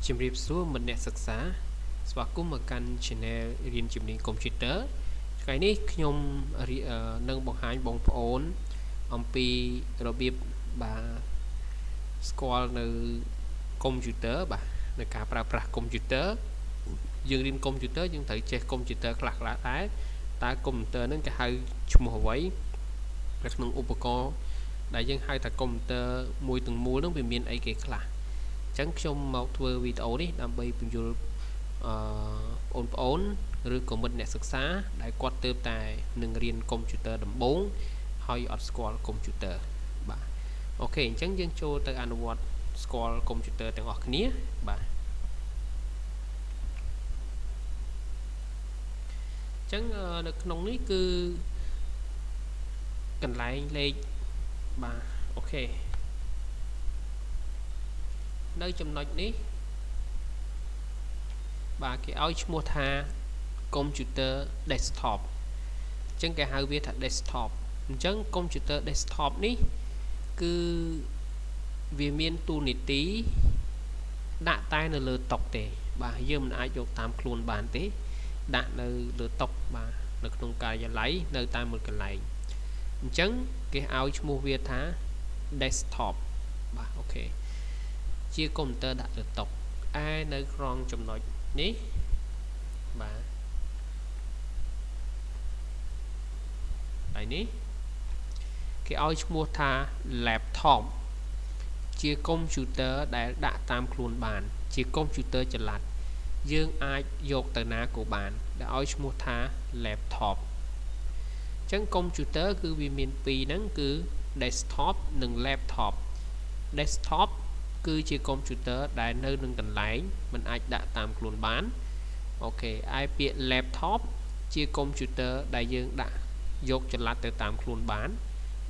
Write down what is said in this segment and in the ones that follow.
ជំរាបសួរមិត្តអ្នកសិក្សាស្វាគមន៍មកកាន់ Channel រៀនជំនាញកុំព្យូទ័រថ្ងៃនេះខ្ញុំនឹងបង្ហាញបងប្អូនអំពីរបៀបបាទស្គាល់នៅកុំព្យូទ័របាទនៅការប្រើប្រាស់កុំព្យូទ័រយើងរៀនកុំព្យូទ័រយើងត្រូវចេះកុំព្យូទ័រខ្លះៗដែរតើកុំព្យូទ័រហ្នឹងគេហៅឈ្មោះអ្វីនៅក្នុងឧបករណ៍ដែលយើងហៅថាកុំព្យូទ័រមួយទាំងមូលហ្នឹងវាមានអីគេខ្លះអញ្ចឹងខ្ញុំមកធ្វើវីដេអូនេះដើម្បីពន្យល់បងប្អូនឬក៏មិត្តអ្នកសិក្សាដែលគាត់ទើបតែនឹងរៀនកុំព្យូទ័រដំបូងហើយអត់ស្គាល់កុំព្យូទ័របាទ OK អញ្ចឹងយើងចូលទៅអនុវត្តស្គាល់កុំព្យូទ័រទាំងអស់គ្នាបាទអញ្ចឹងនៅក្នុងនេះគឺកន្លែងលេខបាទ OK នៅចំណុចនេះបាទគេឲ្យឈ្មោះថា computer desktop អញ្ចឹងគេហៅវាថា desktop អញ្ចឹង computer desktop នេះគឺវាមានតួនាទីដាក់តែនៅលើតុទេបាទយើងមិនអាចយកតាមខ្លួនបានទេដាក់នៅលើតុបាទនៅក្នុងការិយាល័យនៅតាមមួយកន្លែងអញ្ចឹងគេឲ្យឈ្មោះវាថា desktop បាទ OK ជាកុំព្យូទ័រដាក់លើតុឯនៅក្នុងចំណុចនេះបាទហើយនេះគេឲ្យឈ្មោះថា laptop ជាកុំព្យូទ័រដែលដាក់តាមខ្លួនបានជាកុំព្យូទ័រចល័តយើងអាចយកទៅណាក៏បានដែលឲ្យឈ្មោះថា laptop អញ្ចឹងកុំព្យូទ័រគឺវាមានពីរហ្នឹងគឺ desktop និង laptop desktop គឺជាកុំព្យូទ័រដែលនៅនឹងកន្លែងមិនអាចដាក់តាមខ្លួនបាន OK ឯពាក្យ laptop ជាកុំព្យូទ័រដែលយើងដាក់យកចល័តទៅតាមខ្លួនបាន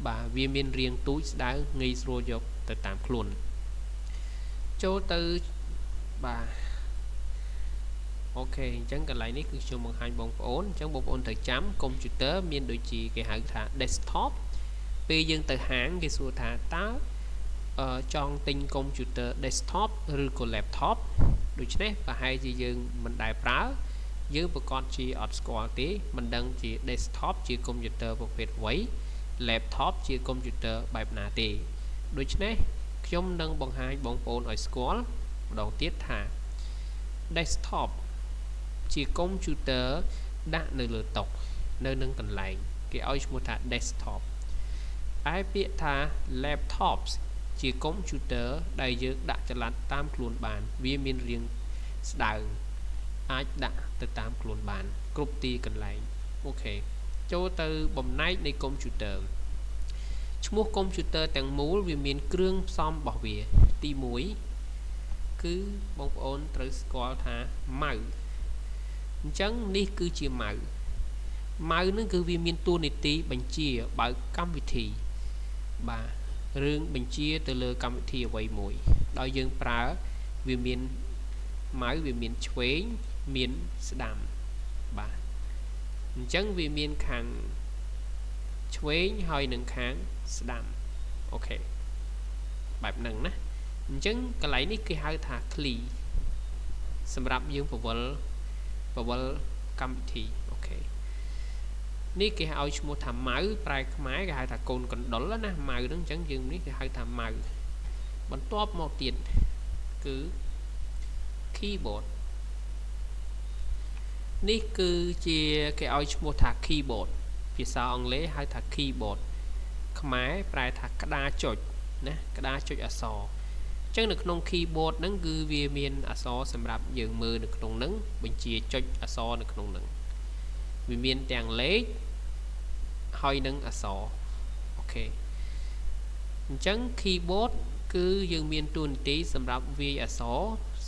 បាទវាមានរាងទូចស្ដើងងាយស្រួលយកទៅតាមខ្លួនចូលទៅបាទ OK អញ្ចឹងកន្លែងនេះគឺខ្ញុំបង្ហាញបងប្អូនអញ្ចឹងបងប្អូនត្រូវចាំកុំព្យូទ័រមានដូចជាគេហៅថា desktop ពេលយើងទៅហាងគេសួរថាតើចង់ទិញកុំព្យូទ័រ desktop ឬក៏ laptop ដូច្នេះប្រហែលជាយើងមិនដែលប្រើយើងប្រកាសជាអត់ស្គាល់ទេមិនដឹងជា desktop ជាកុំព្យូទ័រប្រភេទអ្វី laptop ជាកុំព្យូទ័របែបណាទេដូច្នេះខ្ញុំនឹងបង្ហាញបងប្អូនឲ្យស្គាល់ម្ដងទៀតថា desktop ជាកុំព្យូទ័រដាក់នៅលើតុនៅនឹងកន្លែងគេឲ្យឈ្មោះថា desktop ឯពាក្យថា laptops ជាកុំព្យូទ័រដែលយើងដាក់ចល័តតាមខ្លួនបានវាមានរាងស្ដើងអាចដាក់ទៅតាមខ្លួនបានគ្រប់ទីកន្លែង OK ចូលទៅបំណែកនៃកុំព្យូទ័រឈ្មោះកុំព្យូទ័រទាំងមូលវាមានគ្រឿងផ្សំរបស់វាទី1គឺបងប្អូនត្រូវស្គាល់ថា mouse អញ្ចឹងនេះគឺជា mouse mouse នឹងគឺវាមានតួនាទីបញ្ជាបើកកម្មវិធីបាទរឿងបញ្ជាទៅលើកម្មវិធីអ្វីមួយដោយយើងប្រើវាមាន mouse វាមានឆ្វេងមានស្ដាំបាទអញ្ចឹងវាមានខាងឆ្វេងហើយនឹងខាងស្ដាំ OK បែបហ្នឹងណាអញ្ចឹងកន្លែងនេះគេហៅថា key សម្រាប់យើងពវល់កម្មវិធី OK នេះគេឲ្យឈ្មោះថា mouse ប្រែខ្មែរគេហៅថាកូនកណ្ដុរណា mouse ហ្នឹងអញ្ចឹងយើងនេះគេហៅថា mouse បន្ទាប់មកទៀតគឺ keyboard នេះគឺជាគេឲ្យឈ្មោះថា keyboard ភាសាអង់គ្លេសហៅថា keyboard ខ្មែរប្រែថាក្តារចុចណាក្តារចុចអក្សរអញ្ចឹងនៅក្នុង keyboard ហ្នឹងគឺវាមានអក្សរសម្រាប់យើងមើលនៅក្នុងហ្នឹងបញ្ជាចុចអក្សរនៅក្នុងហ្នឹងវាមានទាំងលេខហើយនឹងអក្សរ OK អញ្ចឹង keyboard គឺយើងមានតួនាទីសម្រាប់វាយអក្សរ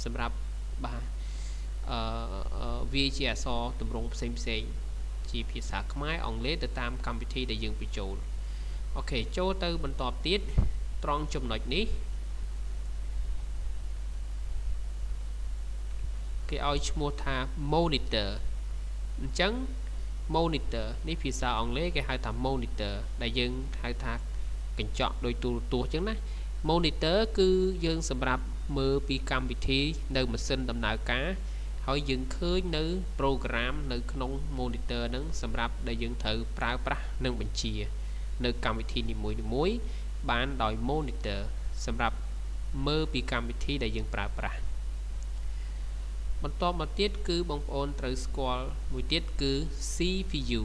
សម្រាប់បាទវាជាអក្សរទម្រង់ផ្សេងផ្សេងជាភាសាខ្មែរអង់គ្លេសទៅតាមកម្មវិធីដែលយើងបញ្ចូល OK ចូលទៅបន្តទៀតត្រង់ចំណុចនេះគេឲ្យឈ្មោះថា monitor អញ្ចឹង monitor នេះភាសាអង់គ្លេសគេហៅថា monitor ដែលយើងហៅថាកញ្ចក់ដោយទូរទស្សន៍អញ្ចឹងណា monitor គឺយើងសម្រាប់ មើលពីកម្មវិធីនៅម៉ាស៊ីនដំណើរការហើយយើងឃើញនៅ program នៅក្នុង monitor ហ្នឹងសម្រាប់ដែលយើងត្រូវប្រើប្រាស់និងបញ្ជានៅកម្មវិធីនីមួយៗបានដោយ monitor សម្រាប់មើលពីកម្មវិធីដែលយើងប្រើប្រាស់បន្ទាប់មកទៀតគឺបងប្អូនត្រូវស្គាល់មួយទៀតគឺ CPU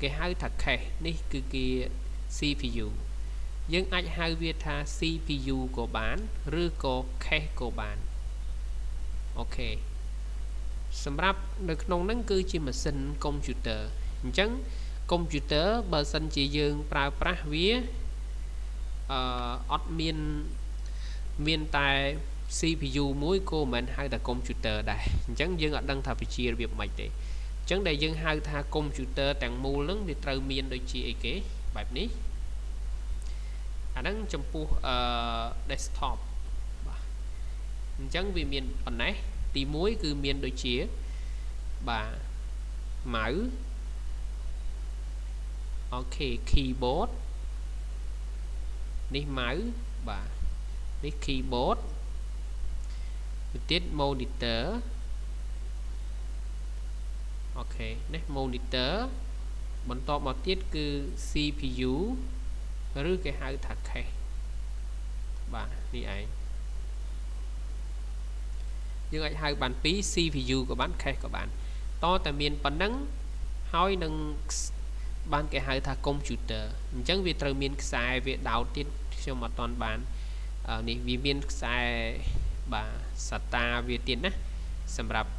គេហៅថា cache នេះគឺគេ CPU យើងអាចហៅវាថា CPU ក៏បានឬក៏ cache ក៏បាន OK សម្រាប់នៅក្នុងហ្នឹងគឺជាម៉ាស៊ីនកុំព្យូទ័រអញ្ចឹងកុំព្យូទ័របើសិនជាយើងប្រើប្រាស់វាអត់មានមានតែ CPU មួយក៏មិនមែនហៅថាកុំព្យូទ័រដែរអញ្ចឹងយើងអត់ដឹងថាវិជារបៀបម៉េចទេអញ្ចឹងដែលយើងហៅថាកុំព្យូទ័រទាំងមូលហ្នឹងវាត្រូវមានដូចជាអីគេបែបនេះអាហ្នឹងចំពោះអឺ desktop បាទអញ្ចឹងវាមានប៉ុណ្ណេះទី1គឺមានដូចជាបាទ mouse OK keyboard នេះ mouse បាទនេះ keyboard មួយទៀត monitor OK នេះ monitor បន្ទាប់មកទៀតគឺ CPU ឬគេហៅថា cache បាទនេះឯងយើងអាចហៅបានពីរ CPU ក៏បាន cache ក៏បានតតែមានប៉ុណ្ណឹងហើយនឹងបានគេហៅថា computer អញ្ចឹងវាត្រូវមានខ្សែវាដោតទៀតខ្ញុំអត់ទាន់បាននេះវាមានខ្សែបាទ SATA វាទៀតណាសម្រាប់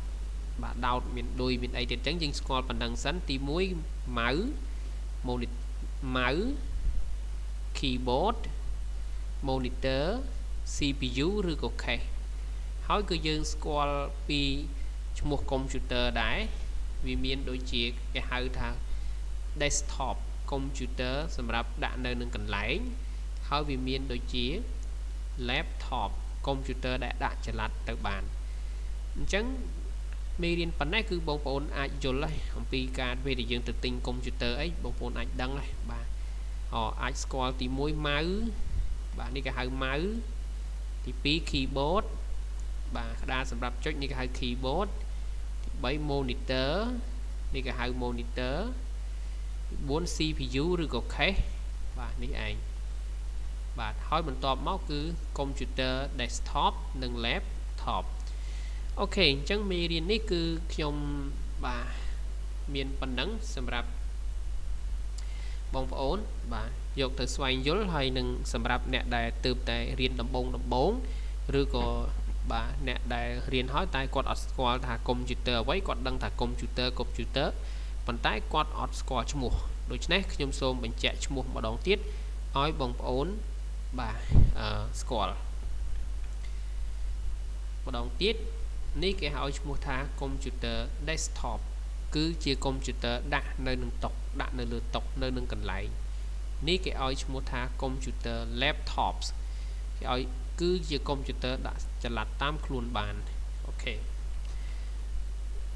បាទដោតមានឌុយមានអីទៀតអញ្ចឹងយើងស្គាល់ប៉ុណ្ណឹងសិនទី1 mouse mouse keyboard monitor CPU ឬក៏ cache ហើយគឺយើងស្គាល់ពីឈ្មោះ computer ដែរវាមានដូចជាគេហៅថា desktop computer សម្រាប់ដាក់នៅនឹងកន្លែងហើយវាមានដូចជា laptop computer ដែលដាក់ចល័តទៅបានអញ្ចឹងមេរៀនប៉ុណ្ណេះគឺបងប្អូនអាចយល់ហើយអំពីការពេលដែលយើងទៅទិញកុំព្យូទ័រអីបងប្អូនអាចដឹងហើយបាទអអាចស្គាល់ទី1 mouse បាទនេះគេហៅ mouse ទី2 keyboard បាទក្តារសម្រាប់ចុចនេះគេហៅ keyboard ទី3 monitor នេះគេហៅ monitor ទី4 CPU ឬក៏ cache បាទនេះឯងបាទហើយបន្ទាប់មកគឺ computer desktop និង laptop OK អញ្ចឹងមេរៀននេះគឺខ្ញុំបាទមានប៉ុណ្ណឹងសម្រាប់បងប្អូនបាទយកទៅស្វែងយល់ហើយនឹងសម្រាប់អ្នកដែលទើបតែរៀនដំបូងដំបូងឬក៏បាទអ្នកដែលរៀនហើយតែគាត់អត់ស្គាល់ថាកុំព្យូទ័រអ្វីគាត់ដឹងថាកុំព្យូទ័រកុំព្យូទ័រប៉ុន្តែគាត់អត់ស្គាល់ឈ្មោះដូច្នេះខ្ញុំសូមបញ្ជាក់ឈ្មោះម្ដងទៀតឲ្យបងប្អូនបាទស្គាល់ម្ដងទៀតនេះគេហៅឈ្មោះថា computer desktop គឺជាកុំព្យូទ័រដាក់នៅនឹងតុដាក់នៅលើតុនៅនឹងកន្លែងនេះគេឲ្យឈ្មោះថា computer laptops គេឲ្យគឺជាកុំព្យូទ័រដាក់ចល័តតាមខ្លួនបាន OK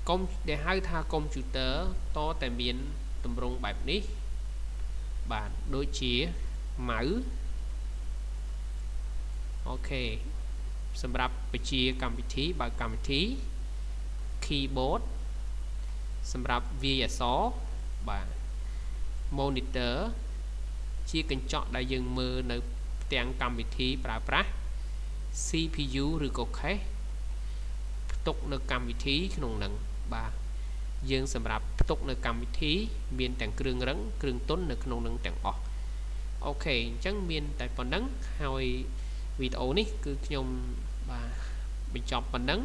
កុំដែលហៅថាកុំព្យូទ័រតតែមានទម្រង់បែបនេះបាទដូចជា mouse OK សម្រាប់បញ្ជាកម្មវិធីបើកកម្មវិធី keyboard សម្រាប់វាយអក្សរបាទ monitor ជាកញ្ចក់ដែលយើងមើលនៅផ្ទាំងកម្មវិធីប្រើប្រាស់ CPU ឬក៏ cache ផ្ទុកនៅកម្មវិធីក្នុងនឹងបាទយើងសម្រាប់ផ្ទុកនៅកម្មវិធីមានទាំងគ្រឿងរឹងគ្រឿងទន់នៅក្នុងនឹងទាំងអស់ OK អញ្ចឹងមានតែប៉ុណ្ណឹងហើយវីដេអូនេះគឺខ្ញុំបាទបញ្ចប់ប៉ុណ្ណឹង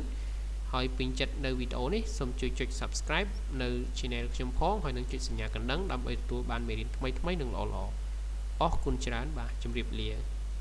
ហើយពេញចិត្តនៅវីដេអូនេះសូមជួយចុច Subscribe នៅ Channel ខ្ញុំផងហើយនិងចុចសញ្ញាកណ្ដឹងដើម្បីទទួលបានមេរៀនថ្មីៗនិងល្អៗអរគុណច្រើនបាទជម្រាបលា។